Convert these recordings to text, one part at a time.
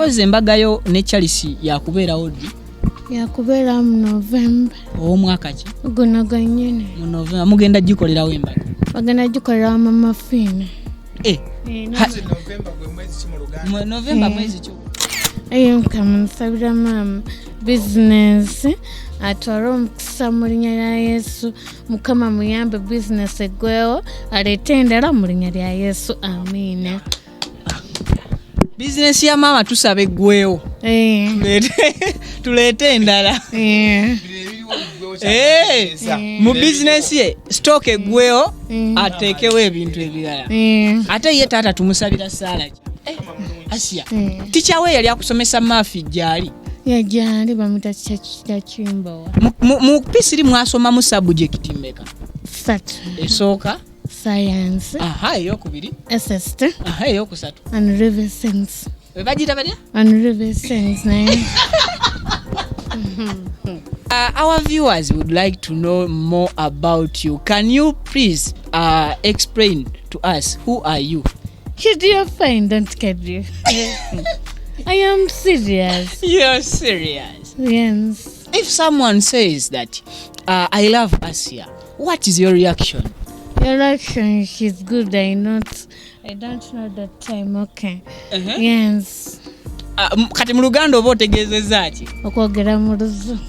Mpozi embagayo ne Charles yakubeerawo ddi? Yakubeera mu Novemba. Ow'omwaka ki? Guno gwennyini. Mu Novemba mugenda gikolerawo embaga? Bagenda gikolerawo Mama Fiina. Eh. Eh, Mu Novemba mwezi ki? Eyo Mukama nsabira maama bizinensi atwale omukisa mu linnya lya Yesu. Mukama muyambe bizinensi eggwewo aleete endala mu linnya lya Yesu, amiina. Bizinensi ya maama tusaba eggwewo, tuleete endala. Mu bizinensi ye sitoka eggwewo, ateekewo ebintu ebirala. Ate ye taata tumusabira saala ki? Asiya, teacher we yali akusomesa maths gyali? Yajali bamwita Kimbowa. Mu P3 mwasomamu subject mmeka? Ssatu. Esooka? Science. Aha, eyokubiri? SST. Aha, eyokusatu? And river sense. Bagiyita batya? And river sense naye. Our viewers would like to know more about you. Can you please explain to us who are you? Should you fine, don't get you. I am serious. You're serious. Yes. If someone says that I love Asia, what is your reaction? Your reaction, she's good. I don't know the time. Okay. Yes. Kati mu Luganda oba otegeezezza ki? Okwogera mu Luzungu.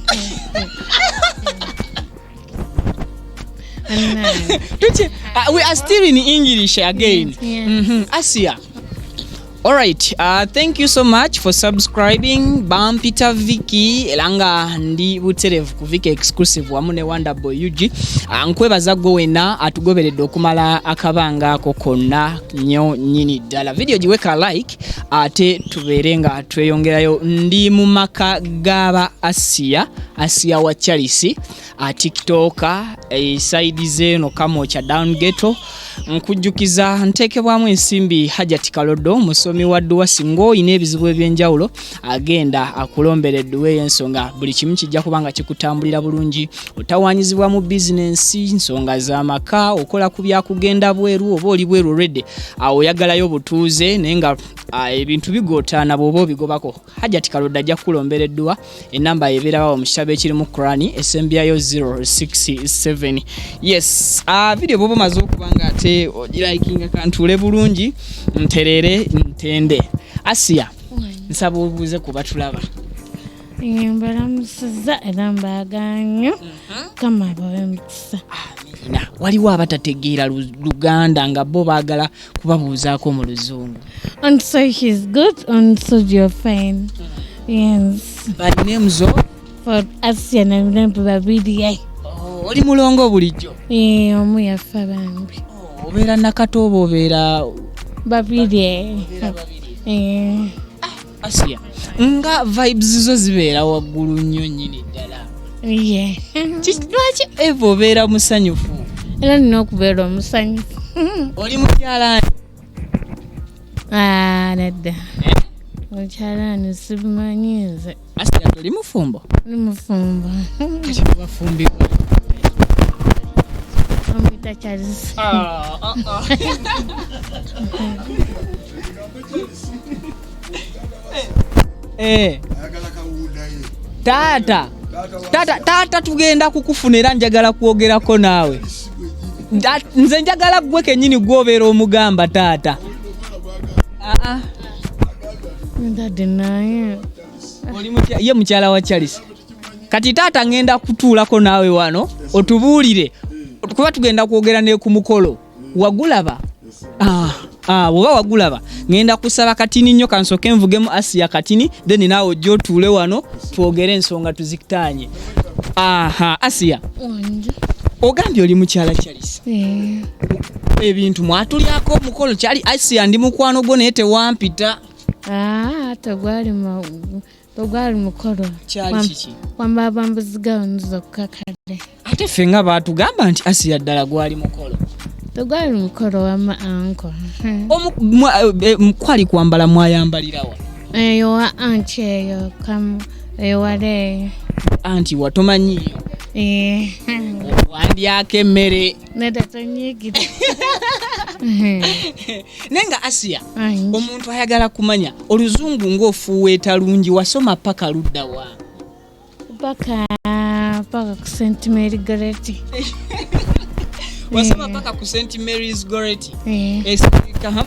We are still in English again. Yes. Asia. All right. Thank you so much for subscribing. Bampita Vicky era nga ndi butereevu ku Vicky Exclusive wamu ne Wonder Boy UG. Nkwebaza gwe wenna atugoberedde okumala akabanga ako konna nnyo nnyini ddala. Video giweka like ate tubeere nga tweyongerayo. Ndi mu maka g'aba Asia, Asia wa Charles, TikToker, side z'eno Kamwokya Down Ghetto. Nkujjukiza nteekebwamu ensimbi Hajati Kalodo, musomi wa dduwa. Singa oyina ebizibu ebyenjawulo, agenda akulombera edduwa ey'ensonga, buli kimu kijja kuba nga kikutambulira bulungi. Otawaanyizibwa mu bizinensi, nsonga z'amaka, okola ku byakugenda bweru oba oli bweru already, awo oyagalayo obutuuze naye nga ebintu bigootaana, bw'oba obigobako, Hajati Kalodo ajja kukulombera edduwa. Enamba ebeerawo mu kitabo ekirimu Kurani esembyayo 067. Yes, video bwoba omaze okuba nga ate ogilikinga, kantuule bulungi nterere ntende. Asiya, nsaba obuuze ku batulaba. Mbalamusiza era mbaagala nnyo. Mukama abawe emikisa. Amiina. Waliwo abatategeera Luganda nga bo baagala kubabuuzaako mu Luzungu. And so she's good, and so you're fine. Yes. Balina emuzo. For Asia na Mirembe babiri. Oh, oli mulongo bulijjo? Eh, omu yafa bambi. Oh, obeera Nakato oba obeera? Babiri. Eh. Asiya, nga vibes zo zibeera waggulu nnyo nnyini ddala. Yeah. Lwaki eva obeera musanyufu? Era nina okubeera omusanyufu. Oli mukyalaani? Ah, nedda. Omukyalaani sibimanyi nze. Asiya, toli mufumbo? Ndi mufumbo. Kati bafumbirwa? Bamuyita Charles. Ah, ah, ah. Eh. Ayagala kawuudaye. Taata, taata, taata, tugenda kukufuna era njagala kwogerako naawe. Nze njagala gwe kennyini gwobeera omugamba taata. Ah, ah. Ndadde naye. Ye mukyala wa Charles. Kati taata, ngenda kutuulako naawe wano otubuulire, kuba tugenda kwogera ne ku mukolo. Wagulaba? Ah, ah, bw'oba wagulaba, ngenda kusaba katini nnyo, kansooke nvugemu Asiya katini, then naawe ojja otuule wano twogere ensonga tuziktaanye. Aha, Asiya, Wanje. ogambye oli mukyala Charles. Eh. Ebintu mwatulyako omukolo kyali? Asiya, ndi mukwano gwo naye tewampita. Ah, tegwali mukolo. Kyali kiki? Wamba bambuzi gawuni zokka kale. Ate ffe nga baatugamba nti Asiya ddala gwali mukolo. Tegwali mukolo wama anko. Kwali kwambala, mwayambalirawa? Eyo wa anti eyo kam eyo wala eyo. Anti watomanyiiyo? Eh. Wandyako emmere. Nedda, tonyiigira. Naye nga Asiya, omuntu ayagala kumanya oluzungu ng'ofuuweeta lungi, wasoma paka ludda wa? Paka ku St Mary Goretti. Wasoma paka ku St Mary's Goretti? Eh.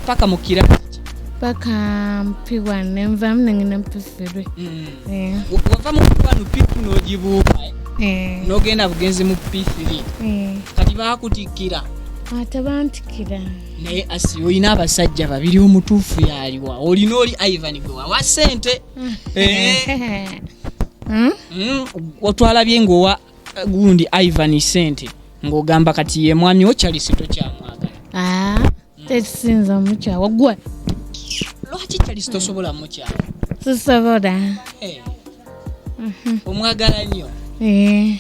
Paka mu kirasi ki? Paka P1, nenvamu nengenda mu P3. Eh. Wava mu P1, P2 n'ogibuuka, eh? Eh. N'ogenda bugenzi mu P3? Eh. Kati baakutikkira? Tebantikira. Naye Asi, olina abasajja babiri, omutuufu yaliwa? Olina oli Ivan gwe wawa ssente. Eh. Otwalabye ng'owa gundi Ivan sente, ng'ogamba kati ye mwami wo, Charles tokyamwagala. Ah, tekisinza mukyawa gwe. Lwaki Charles tosobola mukyawa? Sisobola. Eh. Omwagala nnyo. Eh.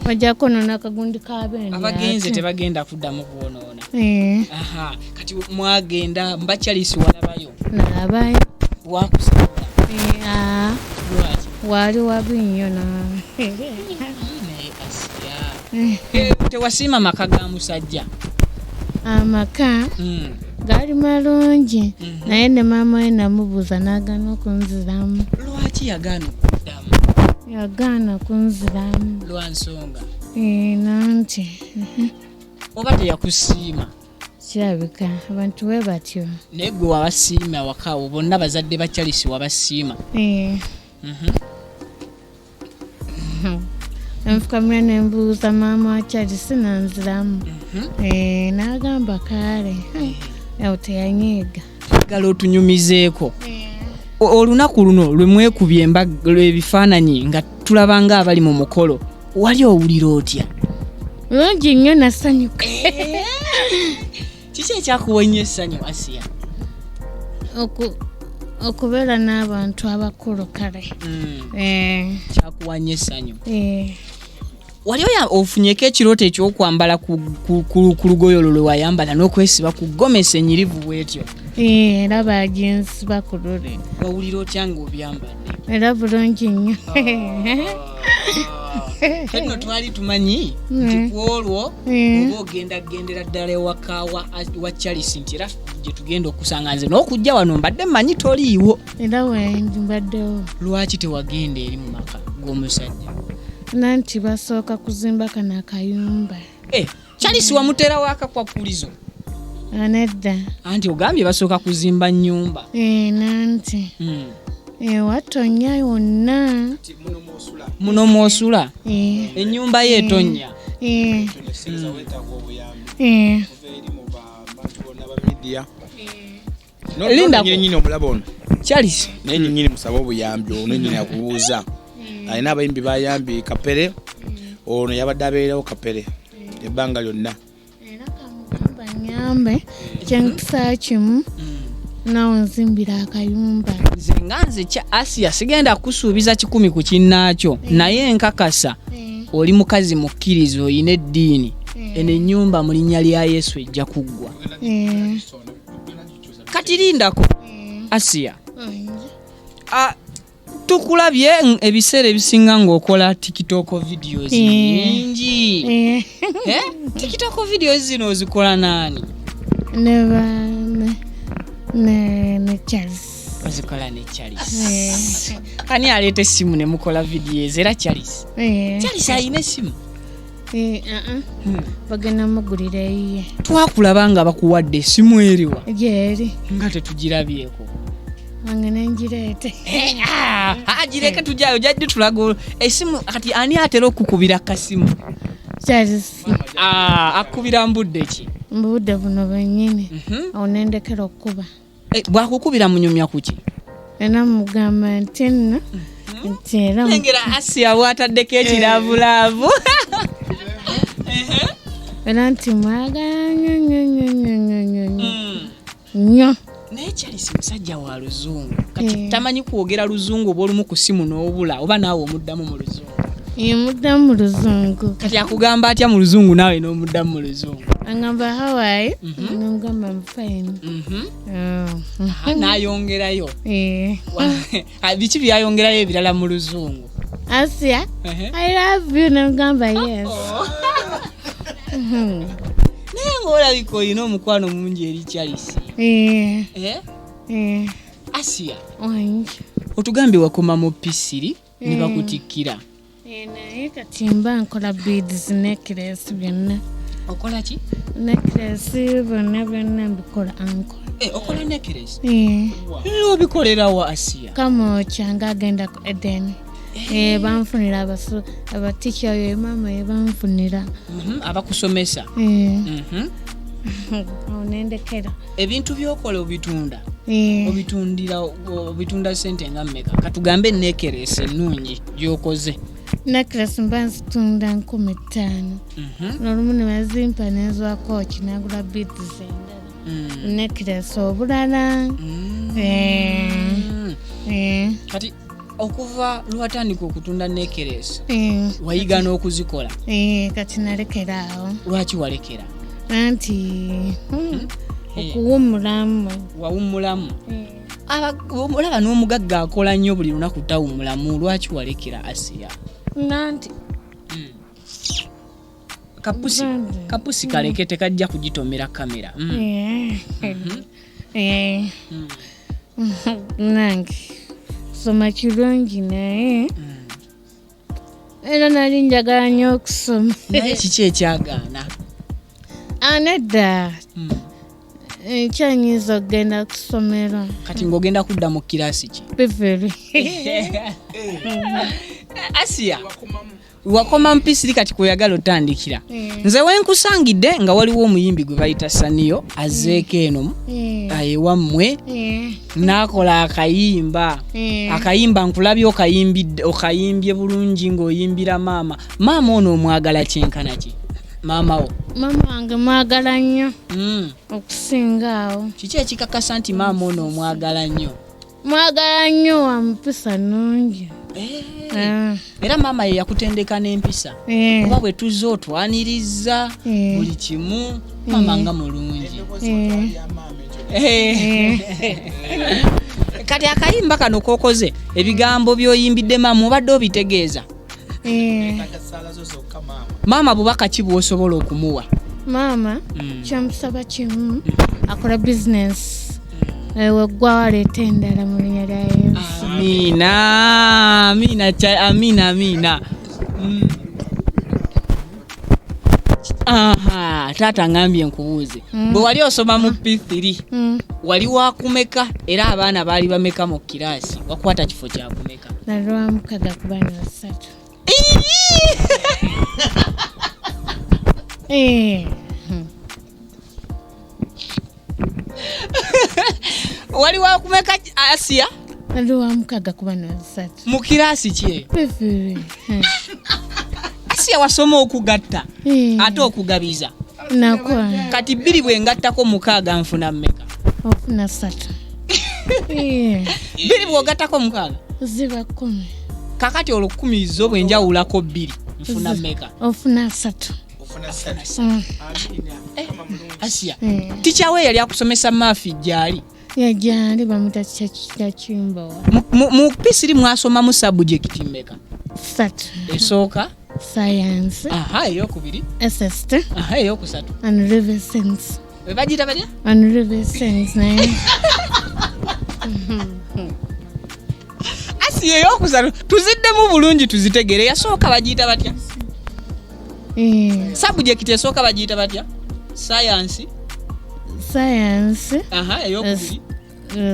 Ojja kwonoona akagundi kabendi. Abagenze tebagenda kuddamu kwonoona. Eh. Aha, kati mwagenda mba Charles walabayo? Nalabayo. Wakusobola? Eh, ah. Lwaki? Wali wabi nnyo na Naye Asiya, eh, tewasiima maka ga musajja? Amaka gaali malungi, naye ne maama we namubuuza n'agaana okunziramu. Lwaki yagaana okuddamu? Yagaana kunziramu. Lwa nsonga? Eh, nanti Oba teyakusiima? Kirabika abantu bwe batyo. Naye gwe wabasiima wakawo bonna, bazadde ba Charles wabasiima? Eh. Enfukamira nembuuza maama wa Charles, nanziramu. Eh, n'agamba kaale. Awo teyanyiiga. Gala otunyumizeeko olunaku luno lwe mwekubye ebifaananyi nga tulaba nga abali mu mukolo, wali owulira otya? Lungi nnyo, nasanyuka. Kiki ekyakuwa ennyo essanyu, Asiya? Okubeera n'abantu abakulu kale. Eh, Kyakuwa nnyo essanyu? Eh. Wali oya ofunyeko ekirooto ekyokwambala ku lugoye olwo lwe wayambala n'okwesiba ku gomesi enyirivu bwetyo? Eh, era baginsiba ku luli. Wawulira otya ng'obyambadde? Era bulungi nnyo. Nno twali tumanyi nti ku olwo oba ogenda gendera ddala ewaka wa Charles, nti era gye tugenda okusanga. Nze n'okujja wano mbadde mmanyi toliiwo. Era wendi mbaddewo. Lwaki tewagenda eri mu maka g'omusajja? Nanti basooka kuzimba kano akayumba. Eh, Charles wamuteerawo akakwakulizo? Ah, nedda. Anti ogambye basooka kuzimba nnyumba. Eh, nanti watonya wonna. Muno mwosula? Eh, Ennyumba ye etonya? Eh, Sinza weetaaga obuyambi eh. kuva eri mu bantu bonna ba media. Linda. Nyini omulaba ono. Charles. Naye nyinyini musaba obuyambi, ono nyini akubuuza. Alina abayimbi bayambi Kapere, ono yabadde abeerawo Kapere ebbanga lyonna. Era kamugamba nyambe kyenkisa kimu, nawe nzimbira akayumba. Nze nga nze kya Asiya sigenda kusuubiza 100 ku kinnaakyo, naye nkakasa oli mukazi mukkiriza, oyina eddiini. Eno ennyumba mu linnya lya Yesu ejja kuggwa. Kati lindako, Asiya. Ah, tukulabye ebiseera ebisinga ng'okola TikTok videos nyingi. Eh? TikTok videos zino ozikola naani? Ne ba ne Charles. Ozikola ne Charles? Ani aleeta essimu ne mukola videos? Era Charles? Eh. Charles alina essimu? Eh, uh-uh. Bagenda mugulira eyiye. Twakulaba nga bakuwadde essimu, eriwa? Gyeri. Nga tetugirabyeko. Wange nengireete. Eh, ah, ah, gireke, tujjayo jajje tulaga essimu. Kati ani atera okukubira kasimu? Charles. Ah, akubira mbudde ki? Mu budde buno bwennyini. Awo nendekera okukuba. Eh, bwakukubira munyumya kuki? Era mugamba nti nno nti era Lengera Asiya bwataddeko ekiravulaavu. Era nti mwagala nnyo nnyo nnyo nnyo nnyo nnyo nnyo nnyo. Naye Charles musajja wa luzungu kati. Eh. Tamanyi kwogera luzungu oba olumu ku simu n'obula, oba naawe omuddamu mu luzungu? Muddamu mu luzungu. Kati akugamba atya mu luzungu naawe n'omuddamu mu luzungu? Angamba, "How are you?" Nemugamba, "I'm fine." Oh. Aha, n'ayongerayo? Eh. Ah, biki byayongerayo ebirala mu luzungu? Asia, Ehe. "I love you." Nemugamba, "Yes." Oh. Naye ng'olabika olina omukwano mungi eri Charles. Eh, Eh? eh, Asiya, wangi. otugambye wakoma mu P3 ne bakutikkira. Eh, naye kati mba nkola beads, necklace, byonna. Okola ki? Necklace, byonna byonna mbikola anko. Eh, okola necklace? Eh, Obikolera wa, Asiya? Kamwokya nga agenda ku Eden. Eh, banfunira abatica oyo maama ye banfunira. Abakusomesa. Eh, awo nendekera. Ebintu byokola obitunda? Eh, Obitundira, obitunda sente nga mmeka? Katugambe necklace ennungi gyokoze. Necklace mba nzitunda 5,000. Nolumu ne bazimpa nenzwako kinagula beads endala. Necklace obulala. Eh, eh, Kati okuva lwatandika okutunda necklace, eh, wayiga n'okuzikola? Eh, kati nalekera awo. Lwaki walekera? Anti okuwummulamu. Wawummulamu. Eh, Olaba n'omugagga akola nnyo buli lunaku tawummulamu. Lwaki walekera, Asiya? Nanti Kapusi. Bambi. Kapusi kaleke, tekajja kugitomera kamera. Eh, eh. Nange kusoma kirungi, naye era nali njagala nnyo okusoma. Naye kiki ekyagaana? Ah, nedda. Nkyanyiza okugenda ku ssomero. Kati ng'ogenda kudda mu kirasi ki? P3. Asiya, wakoma mu P3, kati kweyagala otandikira. Eh. Nze wenkusangidde nga waliwo omuyimbi gwe bayita Saniyo azzeeko eno ewammwe n'akola akayimba. Akayimba nkulabye okayimbidde, okayimbye bulungi ng'oyimbira maama. Maama ono omwagala kyenkana ki, maama wo? Maama wange mwagala nnyo okusinga awo. Kiki ekikakasa nti maama ono omwagala nnyo? Mwagala nnyo, wa mpisa nnungi. Ah, Era maama ye yakutendeka n'empisa? Kuba bwe tuzze otwaniriza buli kimu. Maama nga mulungi. Kati akayimba kano kokoze, ebigambo by'oyimbidde maama obadde obitegeeza? Maama bubaka ki bw'osobola okumuwa? Maama kyamusaba kimu, akola bizinesi weggwawo aleeta endala mu linnya lya Yesu. Amiina, amiina, amiina, amiina. Aha, taata ngambye nkubuuze, bwe wali osoma mu P3, wali wakumeka era abaana baali bameka mu kiraasi? Wakwata kifo kyakumeka? Nali wa 6 ku baana 3. Eh, Wali wakumeka, Asiya? Nali wa 6 ku baana 3. Mu kiraasi ki eyo? P3. Asiya, wasoma okugatta ate okugabiza? Nakola. Kati bbiri bwe ngattako mukaaga nfuna mmeka? Ofuna 3. Eh, Bbiri bw'ogattako mukaaga? Ziba 10. Kakati olwo 10 zo bwe njawulako bbiri nfuna mmeka? Ofuna 3. Asiya, Eh. ticca we yali akusomesa math gyali? Yajali bamuta Kyakimbowa. Mu P3 mwasomamu subject mmeka? 3. Esooka? Science. Aha, eyokubiri? SST. Aha, eyokusatu? And revisions. Bagiyita batya? And revisions naye. Asiya, eyokusatu tuziddemu bulungi tuzitegere. Yasooka bagiyita batya? Eh, Subject esooka bagiyita batya? Science? Science. Aha, eyokubiri?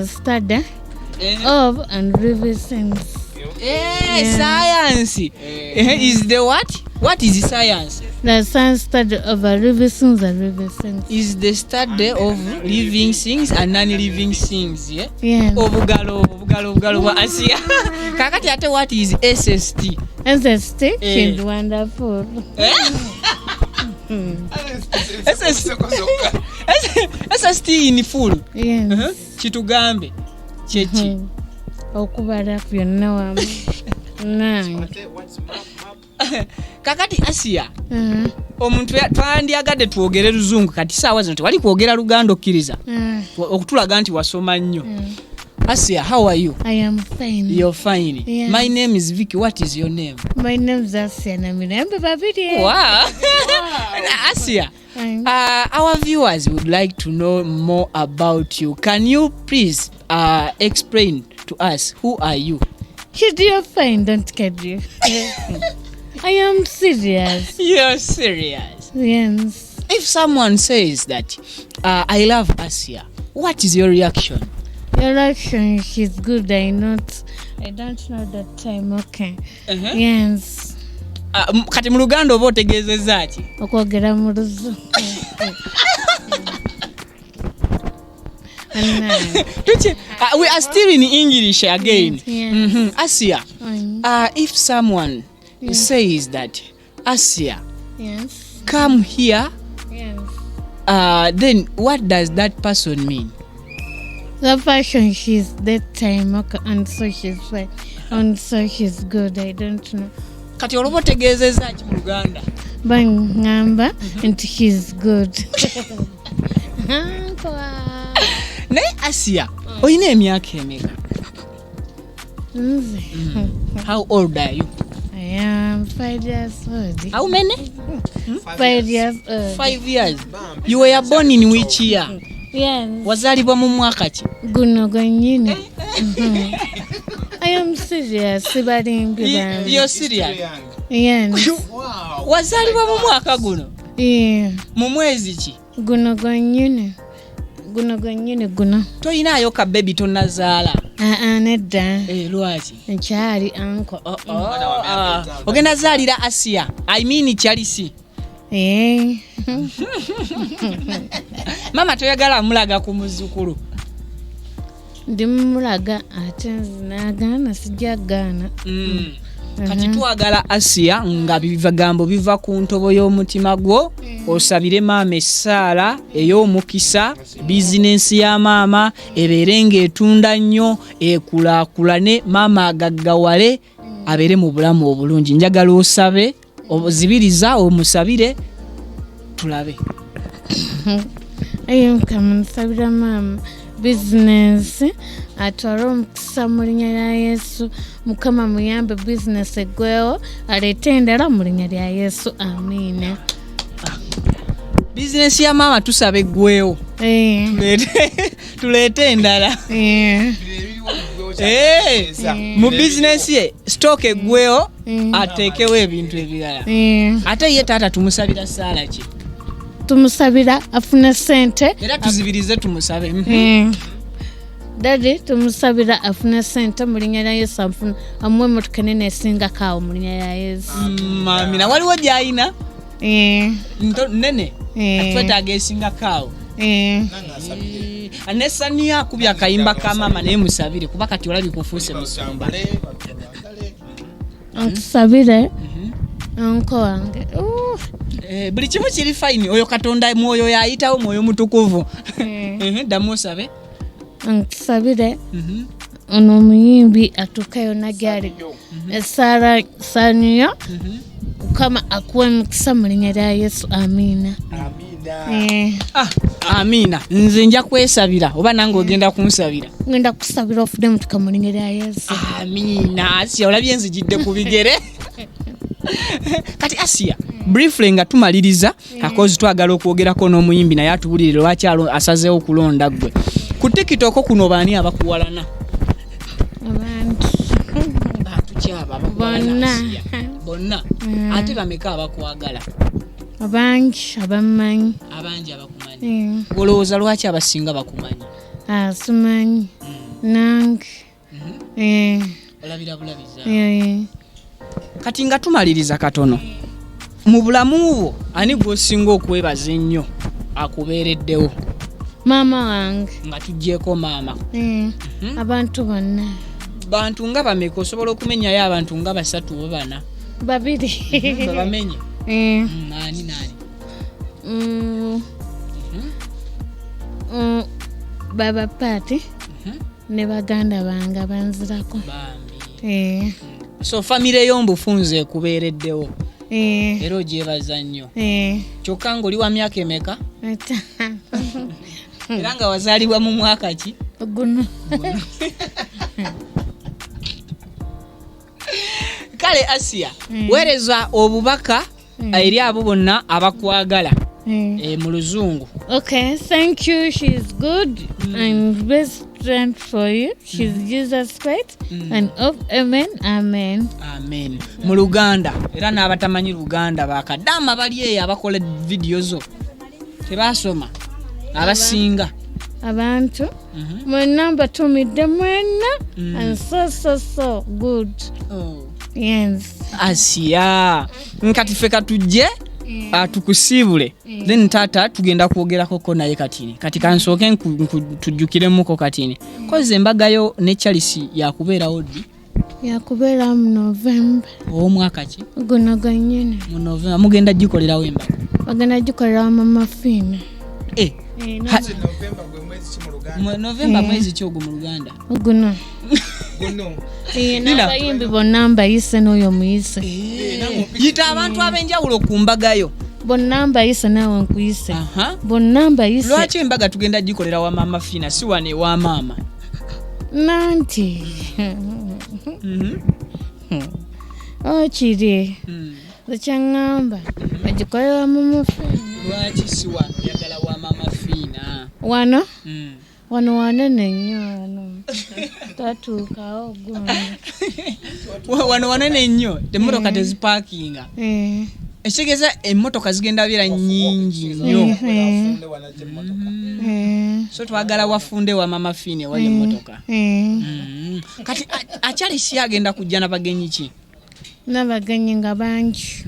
Study Eh. of and revisions. Eh, science. Eh, is the what? What is science? The science study of a revisions and revisions. Is the study of living things and non-living things, yeah? Yeah. Obugalo, obugalo, obugalo bwa Asiya. Kakati ate what is SST? SST, Eh. she's wonderful. SST, SST in full. Yes. Kitugambe kyeki? Okubala byonna wamu. Nange. Kakati Asiya, omuntu twandyagadde twogere luzungu, kati saawa zino tewali kwogera Luganda, okkiriza? Okutulaga nti wasoma nnyo. Asiya, how are you? I am fine. You're fine? Yes. My name is Vicky. What is your name? My name is Asia Namirembe Babirye. Wow. Asia, our viewers would like to know more about you. Can you please explain to us who are you? Should you find don't get you. I am serious. You're serious. Yes. If someone says that I love Asia, what is your reaction? Your reaction, she's good. I don't know that time. Okay. Yes. Kati mu Luganda oba otegeezezza ki? Okwogera mu Luzungu. We are still in English again. Yes. Asia, if someone says that Asia, yes, come here, yes, then what does that person mean? The person, she's that time, okay, and so she's fine, and so she's good. I don't know. Kati olwo otegeezezza ki mu Luganda? Bangamba nti she's good. Naye Asia, olina emyaka emeka? Nze. How old are you? I am 5 years old. How many? 5 years old. 5 years. You were born in which year? Yes. Wazaalibwa mu mwaka ki? Guno gwennyini. I am serious. Sibalimbi bambi. You're serious? Yes. Wazaalibwa mu mwaka guno? Yeah. Mu mwezi ki? Guno gwennyini. Guno gwennyini guno. Toyinaayo ka baby tonazaala? Nedda. Lwaki? Nkyali anko. Ogenda zaalira Asia. I mean Charles. Mama toyagala mulaga ku muzzukulu? Ndi mulaga ate nagaana sijja gaana. Kati twagala Asia nga bigambo biva ku ntobo y'omutima gwo, osabire maama essaala ey'omukisa, bizinensi ya maama ebeere ng'etunda nnyo, ekulaakulane, maama agaggawale, abeere mu bulamu obulungi. Njagala osabe, ozibiriza omusabire tulabe. Ayi Mukama, nsabira maama bizinensi atwale omukisa mu linnya lya Yesu. Mukama muyambe bizinensi eggwewo, aleete endala mu linnya lya Yesu. Amiina. Bizinensi ya maama tusaba eggwewo, tuleete endala. Mu bizinensi ye stock eggwewo, ateekewo ebintu ebirala. Ate ye taata tumusabira ssaala ki? Tumusabira afune ssente. Era tuzibirize tumusabe. Daddy tumusabira afune ssente mu linnya lya Yesu, amuwe emmotoka ennene esingako awo mu linnya lya Yesu. Amina. Waliwo gy'alina? Nnene. Twetaaga esingako awo. Ne Sania akubye akayimba ka maama naye musabire kuba kati olabika ofuuse musumba. Nkusabire unko wange. Buli kimu kiri fine. Oyo Katonda mwoyo yayitawo, mwoyo mutukuvu. Ddamu osabe. Nkusabire ono omuyimbi atuuke yonna gy'ali. Essaala Sania, Mukama akuwe emikisa mu linnya lya Yesu. Amiina. Amiina. Nze nja kwesabira oba nange ogenda kunsabira? Ngenda kusabira ofudde emotoka mu linnya lya Yesu. Amiina. Asia, olabye nzijidde ku bigere. Kati Asia, briefly nga tumaliriza, akozi twagala okwogerako n'omuyimbi naye atubulire lwaki asazeewo okulonda ggwe. Ku TikTok kuno baani abakuwalana? Abantu. Bantu ki abo abakuwalana? Bonna. Bonna. Ate bameka abakwagala? Abangi abammanyi. Abangi abakumanyi. Olowooza lwaki abasinga bakumanyi? Simanyi. Nange. Olabira bulabiza. Kati nga tumaliriza katono, mu bulamu bwo ani gw'osinga okwebaza ennyo akubeereddewo? Maama wange. Nga tuggyeeko maama. Abantu bonna. Bantu nga bameka? Osobola okumenyayo abantu nga basatu oba bana? Babiri. Babamenye? Nani nani? Baba Pati ne baganda bange banzirako. Bambi. So famire yo mbufunze ekubeereddewo. Era ogyebaza nnyo. Kyokka ng'oli wa myaka emeka? Era nga wazaalibwa mu mwaka ki? Guno. Kale Asia, weereza obubaka Eri abo bonna abakwagala. Mu Luzungu. Okay, thank you. She's good and best friend for you. She's Jesus Christ and of amen, amen. Amen. Mu Luganda, era n'abatamanyi Luganda bakadaama bali eyo abakola vidiyo zo tebasoma abasinga. Abantu mwenna mbatumidde mwenna and so so so good. Yes. Asiya, nkati ffe katujje tukusiibule, then taata tugenda kwogerakoko naye katini. Kati kansooke tujjukiremuko katini kozi embagayo ne Charles yakubeerawo ddi? Yakubeera mu November. Ow'omwaka ki? Guno gwennyini. Mu November mugenda gikolerawo embaga? Bagenda gikolera Mama Fiina. November gwe mwezi ki mu Luganda? Mu November mwezi ki ogwo mu Luganda? Guno. Guno. N'abayimbi bonna mbayise n'oyo muyise. Yita abantu ab'enjawulo ku mbagayo. Bonna mbayise, naawe nkuyise. Bonna mbayise. Lwaki embaga tugenda gikolera wa Mama Fiina si wano ewa maama? Nanti okiri ekyaŋŋamba bagikolera Mama Fiina. Lwaki si wano, oyagala wa Mama Fiina? Wano wano wanene nnyo, wano tatuukawo guno. Wano wanene nnyo, emmotoka tezipaakinga. Ekitegeeza emmotoka zigenda beera nnyingi nnyo. Afunde wanajja emmotoka. So twagala wafunde wa Mama Fiina ewali emmotoka. Kati akyali si agenda kujja na bagenyi ki? N'abagenyi nga bangi.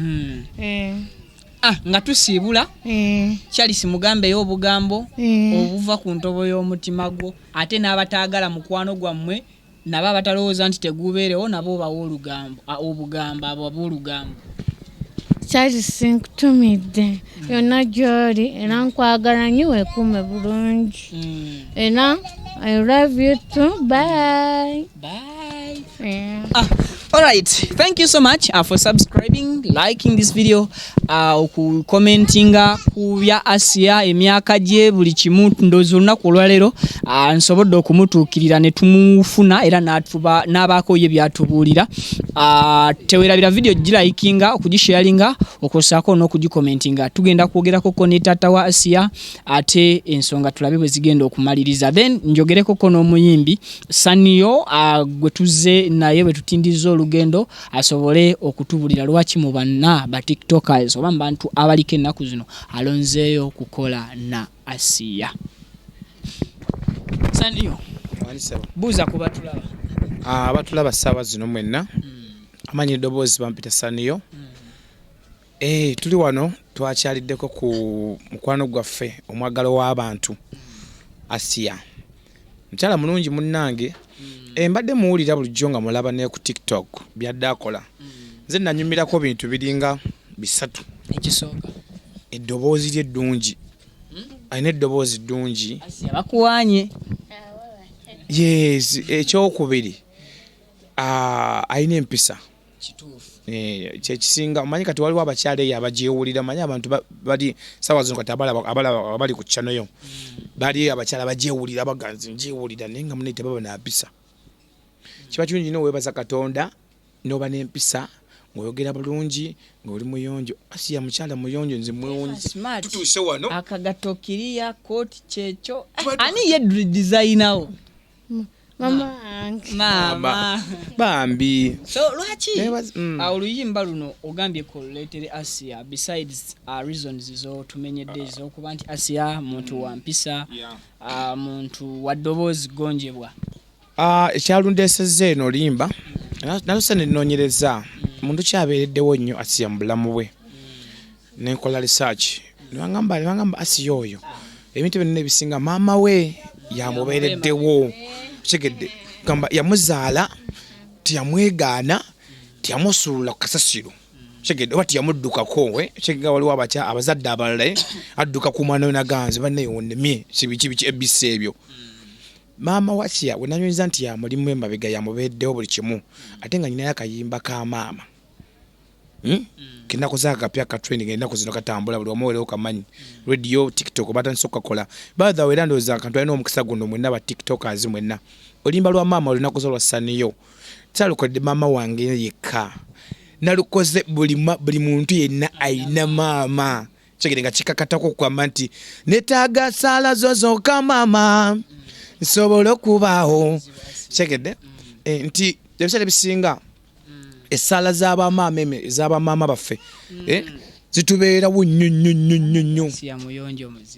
Ah, nga tusiibula, Charles mugambeyo obugambo obuva ku ntobo y'omutima gwo, ate n'abataagala mukwano gwammwe nabo abatalowooza nti tegubeerewo nabo obawa olugambo, obugambo abo ab'olugambo. Charles, nkutumidde yonna gy'oli era nkwagala nnyo, weekuume bulungi. Era I love you too. Bye. Bye. Yeah. Ah, all right. Thank you so much for subscribing, liking this video, okucommentinga ku bya Asia, emyaka gye, buli kimu. Ndowooza olunaku olwaleero nsobodde okumutuukirira ne tumufuna era n'abaako ye byatubuulira. Tewerabira video gilikinga, okugisharinga, okwosaako n'okugicommentinga. Tugenda kwogerakoko ne taata wa Asia ate ensonga tulabe bwe zigenda okumaliriza, then njogerekoko n'omuyimbi Saniyo gwe tuzze naye bwe tutindiza olugendo asobole okutubulira lwaki mu banna ba tiktokers oba mu bantu abaliko ennaku zino alonzeeyo kukola na Asiya. Saniyo, buuza ku batulaba. Abatulaba ssaawa zino mwenna, amanyi eddoboozi bampita Saniyo. Tuli wano twakyaliddeko ku mukwano gwaffe omwagalo w'abantu Asiya, mukyala mulungi munnange. Mbadde muwulira bulijjo nga mulaba ne ku TikTok byadde akola. Nze nanyumirako bintu biringa bisatu. Ekisooka? Eddoboozi lye eddungi, alina eddoboozi ddungi. Asiya bakuwanye. Yes. Ekyokubiri, alina empisa. Kituufu. Kyekisinga omanyi kati waliwo abakyala eyo abagyewulira, omanyi abantu bali sawa zino kati abalaba abali ku channel yo, bali abakyala bagyewulira baganzi ngyewulira, naye nga mune tebaba nampisa. Kiba kirungi nnyo weebaza Katonda n'oba n'empisa ng'oyogera bulungi ng'oli muyonjo. Asiya mukyala muyonjo, nze mwewunyi. Smart. Tutuuse wano. Akagato kiriya kooti kyekyo. Ani ye designer wo? Mama wange. Maama. Bambi. So lwaki oluyimba luno ogambye koluleetere Asia, besides reasons zotumenyedde ez'okuba nti Asia muntu wa mpisa, muntu wa ddoboozi gonjebwa? Ekyalundeesezza eno oluyimba, naluse nenoonyereza muntu kyabeereddewo nnyo Asiya mu bulamu bwe, nenkola research nebangamba Asiya oyo ebintu byonna ebisinga maama we yamubeereddewo. Kitegedde gamba yamuzaala, teyamwegaana, teyamusuula ku kasasiro, kitegedde, oba teyamuddukako. Kigga waliwo abazadde abalala adduka ku mwana we naganze banne wonnemye kibiki biki ebisa ebyo. Maama wa Asiya we nanyonyiza nti yamulimu emabega, yamubeeddewo buli kimu, ate nga nyinayo akayimba ka maama. Kenaku zaakapya ka trending ennaku zino katambula buli wamu, werewo kamanyi radio, TikTok batandise okukakola. By the way, era ndowooza akantu alina omukisa guno mwenna ba tiktokers mwenna, oluyimba lwa maama olunaku zo lwa Saniyo kyalukoledde maama wange yekka. Nalukoze buli muntu yenna ayina maama kyegere nga kikakatako okugamba nti netaaga saala zo zokka maama nsobole okubaawo. Kyegedde nti ebiseera ebisinga essaala z'abamaama ez'abamaama baffe zitubeerawo nnyo nnyo nnyo nnyo nnyo.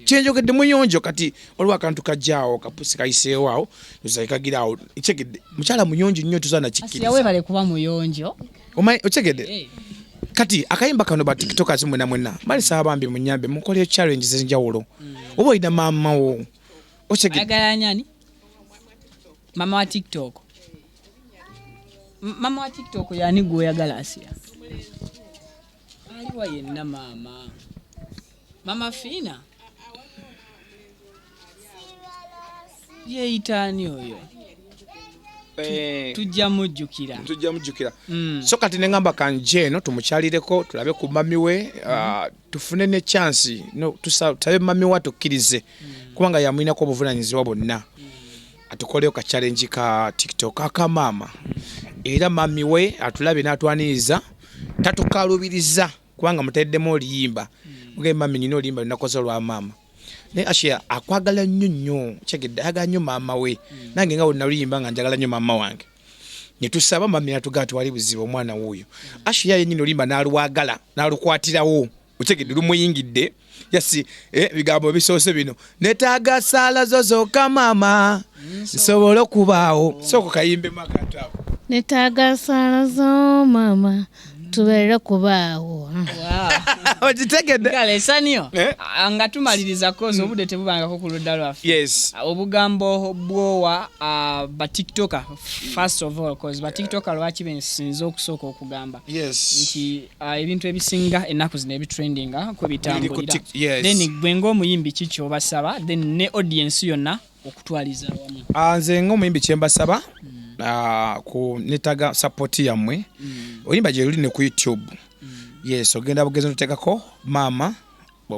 Kyenjogedde muyonjo. Kati waliwo akantu kajjaawo kapusi kayiseewo awo kagiraawo. Kyegedde mukyala muyonjo nnyo, tuzaana kikkiriza. Webale kuba muyonjo. Okyegedde kati akayimba kano ba TikTokers mwena mwena malisa bambi munyambe mukoleyo challenge ez'enjawulo oba olina maama wo. Okyegedde? Ayagala nyani mama wa TikTok. Mama wa TikTok yani gwoyagala? Asiya aliwa yenna? Mama Fiina yeeyitaani oyo? Tujja mujjukira. Tujja mujjukira. So kati neŋŋamba kanje eno tumukyalireko tulabe ku mami we, tufune ne chance no, tulabe mami we atukkirize kubanga yamulinako obuvunanyizibwa bwonna, atukoleyo ka challenge ka TikTok akamaama era mami we atulabe n'atwaniriza tatukalubiriza kubanga muteddemu oluyimba. Mugambe mami nina oluyimba lunakoze olwa maama, naye Ashia akwagala nnyo nnyo. Kyegedde ayagala nnyo maama we. Nange nga wenaluyimba nga njagala nnyo maama wange, netusaba mami natugaa twali buzibu omwana wuuyo. Ashia yenyini oluyimba n'alwagala n'alukwatirawo. Okyegedde lumuyingidde yasi ebigambo bisoose bino netaaga saala zo zokka maama nsobole okubaawo. Sooka kayimbemu akantu ako. Netaaga saala zo maama tubeere kubaawo. Okitegedde? Kale Sanio, Eh? Nga tumaliriza kozi obudde tebubangako ku ludda lwaffe. Yes. Obugambo bwowa ba TikToker first of all, cause ba TikToker lwaki bensinze okusooka okugamba nti ebintu ebisinga ennaku zino ebitrendinga kwe bitambulira. Yes. Then gwe ng'omuyimbi ki kyobasaba, then ne audience yonna okutwaliza awamu? Nze ng'omuyimbi kyembasaba, ku netaga support yammwe. Oluyimba gye luli ne ku YouTube. Yes, ogenda bugezi noteekako maama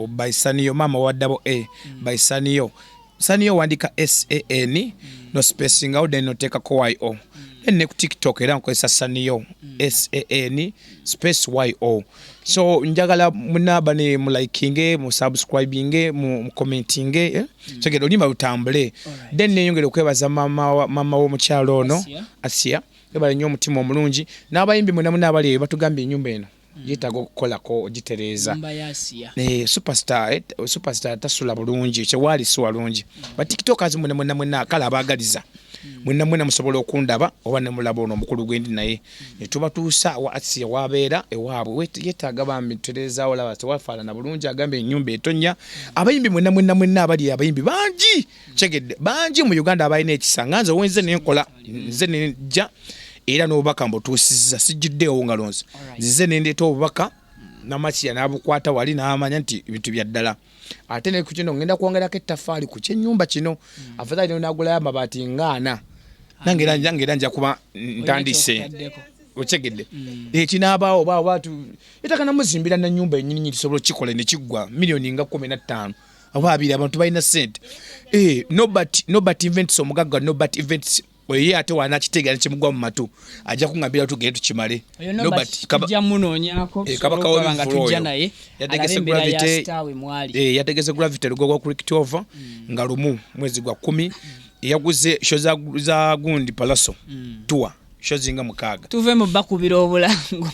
by Sanio, maama wa double A by Sanio. Sanio wandika San no spacing out, then noteekako yo. Then ne ku TikTok era nkozesa Sanio San space yo. So njagala munaba ne mulikinge, musubscribinge, mucommentinge, eh? Kyegera oluyimba lutambule. Then neyongera okwebaza mama w'omukyalo ono. Asia. Asia webale nnyo omutima omulungi n'abayimbi mwena mwena abali eyo batugambye ennyumba eno yeetaaga okukolako ogitereeza. Nyumba ya Asiya. Superstar, superstar tasula bulungi, kyewaali si walungi. Ba TikTokers mwena mwena mwena kale abaagaliza mwena mwena musobola okundaba oba ne mulaba ono omukulu gwendi naye ne tubatuusa wa Asiya wabeera ewaabwe. Yeetaaga bambi tutereezaawo, laba tewafaanana bulungi, agambye ennyumba etonnya. Abayimbi mwena mwena mwena abali, abayimbi bangi kyegedde bangi mu Uganda abalina ekisa nga nze wenze nenkola nze nenjja era n'obubaka mbutuusizza, sijjiddeewo ngalo nze. Nzize nendeeta obubaka namasiya n'abukwata wali n'amanya nti ebintu bya ddala. Ate ne ku kino ngenda kwongerako ettaffaali ku kyennyumba kino, afadhali nagulayo amabaati ngaana nange era nja kuba ntandise. Kyotaddeko. Okyegedde ekinaabaawo oba oba ettaka namuzimbira na nyumba enyini tusobola okukikola nekiggwa miliyoni nga 15 oba 20, abantu balina sente. Nobert Events, omugagga Nobert Events oyo ye ate wanakitegeera nekimugwa mu matu ajja kuŋŋambira tugende tukimale. Oyo Nobert, Nobert tujja munoonyaako kabaka tusobole okuba nga w'ebivvulu tujja oyo. naye Yategese alabe embeera ya Gravity. star we mwali. Yategese Gravity Lugogo Cricket Oval nga lumu mwezi gwa 10, yaguze show za gundi Palaso tour show zinga 6. Tuve mu bakubira obulango.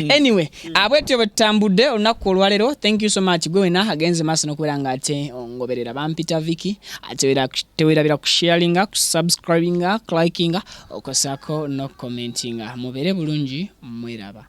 Anyway, abwetyo bwe tutambudde olunaku olwaleero. Thank you so much gwe wena agenze maaso n'okubeera nga ate ongoberera. Bampita Viki. Ate tewerabira kusharinga, kusubscribinga, kulikinga, okosaako n'okucommentinga. Mubeere bulungi, mweraba.